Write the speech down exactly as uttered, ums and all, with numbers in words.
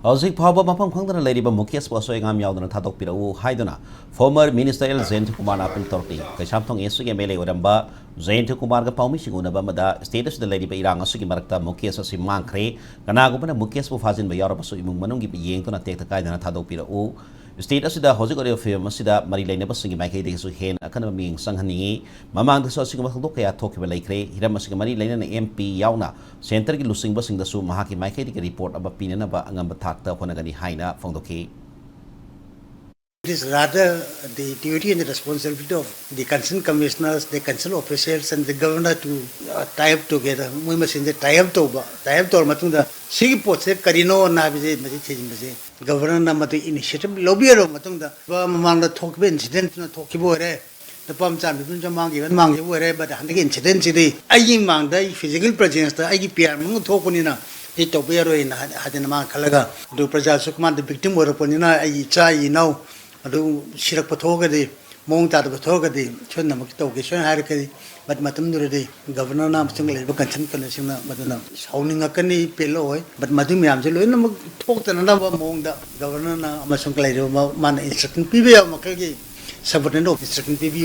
ꯍꯧꯖꯤꯛ ꯐꯥꯎꯕ ꯃꯐꯝ ꯈꯪꯗꯅ ꯂꯩꯔꯤꯕ ꯃꯨꯀꯦꯁꯄꯨ ꯑꯁꯣꯏ ꯑꯉꯥꯝ ꯌꯥꯎꯗꯅ ꯊꯥꯗꯣꯛꯄꯤꯔꯛꯎ ꯍꯥꯏꯗꯨꯅ former minister L ꯖꯌꯟꯇ ꯀꯨꯃꯥꯔꯅ appeal ꯇꯧꯔꯛꯂꯤ꯫ ꯀꯩꯁꯥꯝꯊꯣꯡ East ꯀꯤ M L A ꯑꯣꯏꯔꯝꯕ ꯖꯌꯟꯇ ꯀꯨꯃꯥꯔꯒ ꯄꯥꯎꯃꯤꯁꯤꯡ ꯎꯅꯕ ꯑꯃꯗ state ꯑꯁꯤꯗ ꯂꯩꯔꯤꯕ ꯏꯔꯥꯡ ꯑꯁꯤꯒꯤ ꯃꯔꯛꯇ ꯃꯨꯀꯦꯁ ꯑꯁꯤ ꯃꯥꯡꯈ꯭ꯔꯦ, ꯀꯅꯥꯒꯨꯝꯕꯅ ꯃꯨꯀꯦꯁꯄꯨ ꯐꯥꯖꯤꯟꯕ ꯌꯥꯎꯔꯕꯁꯨ ꯏꯃꯨꯡ ꯃꯅꯨꯡꯒꯤ ꯌꯦꯡꯗꯨꯅ ꯇꯦꯛꯇ ꯀꯥꯏꯗꯅ ꯊꯥꯗꯣꯛꯄꯤꯔꯛꯎ꯫ State ꯑꯁꯤꯗ ꯍꯧꯖꯤꯛ ꯑꯣꯏꯔꯤꯕ ꯐꯤꯕꯝ ꯑꯁꯤꯗ ꯃꯔꯤ ꯂꯩꯅꯕꯁꯤꯡꯒꯤ ꯃꯥꯏꯀꯩꯗꯒꯤꯁꯨ ꯍꯦꯟꯅ ꯑꯈꯟꯅꯕ ꯃꯤꯠꯌꯦꯡ ꯆꯪꯍꯟꯅꯤꯡꯏ꯫ ꯃꯃꯥꯡꯗꯁꯨ ꯑꯁꯤꯒꯨꯝꯕ ꯊꯧꯗꯣꯛ ꯀꯌꯥ ꯊꯣꯛꯈꯤꯕ ꯂꯩꯈ꯭ꯔꯦ꯫ ꯍꯤꯔꯝ ꯑꯁꯤꯒ ꯃꯔꯤ ꯂꯩꯅꯅ M P ꯌꯥꯎꯅ centre ꯒꯤ ꯂꯨꯆꯤꯡꯕꯁꯤꯡꯗꯁꯨ ꯃꯍꯥꯛꯀꯤ ꯃꯥꯏꯀꯩꯗꯒꯤ report ꯑꯃ ꯄꯤꯅꯅꯕ ꯑꯉꯝꯕ ꯊꯥꯛꯇ ꯍꯣꯠꯅꯒꯅꯤ ꯍꯥꯏꯅ ꯐꯣꯡꯗꯣꯛꯈꯤ꯫ It is rather the duty and the responsibility of the concerned commissioners, the concerned officials and the governor to uh, tie up together. ꯃꯣꯏ ꯃꯁꯦꯟꯁꯦ tie up ꯇꯧꯕ, tie up ꯇꯧꯔ ꯃꯇꯨꯡꯗ ꯁꯤꯒꯤ ꯄꯣꯠꯁꯦ ꯀꯔꯤꯅꯣꯅ ꯍꯥꯏꯕꯁꯦ ꯃꯁꯤ ꯊꯤꯖꯤꯟꯕꯁꯦ governorꯅ ꯃꯗꯨ initiative ꯂꯧꯕꯤꯔꯕ ꯃꯇꯨꯡꯗ ꯃꯃꯥꯡꯗ ꯊꯣꯛꯈꯤꯕ incidentꯇꯨꯅ ꯊꯣꯛꯈꯤꯕ ꯑꯣꯏꯔꯦ, ꯂꯨꯄꯥ ꯑꯃ ꯆꯥꯝꯃ ꯄꯤꯕ ꯑꯃ ꯆꯥꯝꯃꯉꯥꯒꯤ ꯑꯃ ꯃꯥꯡꯈꯤꯕ ꯑꯣꯏꯔꯦ꯫ But ꯍꯟꯗꯛꯀꯤ incidentꯁꯤꯗꯤ ꯑꯩꯒꯤ ꯃꯥꯡꯗ ꯑꯩ physical presenceꯇ ꯑꯩꯒꯤ P R ꯃꯅꯨꯡꯗ ꯊꯣꯛꯄꯅꯤꯅ ꯑꯩ ꯇꯧꯕ ꯌꯥꯔꯣꯏꯅ ꯍꯥꯏ- ꯍꯥꯏꯗꯅ ꯃꯥꯅ ꯈꯜꯂꯒ ꯑꯗꯨ ꯄ꯭ꯔꯖꯥꯁꯨ ꯃꯥꯅ victim ꯑꯣꯏꯔꯛꯄꯅꯤꯅ ꯑꯩꯒꯤ ꯏꯆꯥ ꯏꯅꯥꯎ ꯑꯗꯨ ꯁꯤꯔꯛꯄ ꯊꯣꯛꯑꯒꯗꯤ, ꯃꯑꯣꯡ ꯇꯥꯗꯕ ꯊꯣꯛꯑꯒꯗꯤ ꯁꯣꯏꯗꯅꯃꯛꯀꯤ ꯇꯧꯒꯦ ꯁꯣꯏꯅ ꯍꯥꯏꯔꯛꯀꯅꯤ꯫ But ꯃꯇꯝꯗꯨꯗꯗꯤ governorꯅ ꯑꯃꯁꯨꯡ ꯂꯩꯔꯤꯕ concerned ꯀꯩꯅꯣꯁꯤꯡꯅ ꯃꯗꯨꯅ ꯁꯥꯎꯅꯤꯡꯉꯛꯀꯅꯤ, ꯄꯦꯜꯂꯛꯑꯣꯏ꯫ But ꯃꯗꯨ ꯃꯌꯥꯝꯁꯦ ꯂꯣꯏꯅꯃꯛ ꯊꯣꯛꯇꯅꯅꯕ ꯃꯑꯣꯡꯗ governorꯅ ꯑꯃꯁꯨꯡ ꯂꯩꯔꯤꯕ ꯃ- ꯃꯥꯅ instruction ꯄꯤꯕ ꯌꯥꯕ ꯃꯈꯩꯒꯤ subordinate instruction ꯄꯤꯕꯤꯌꯨ꯫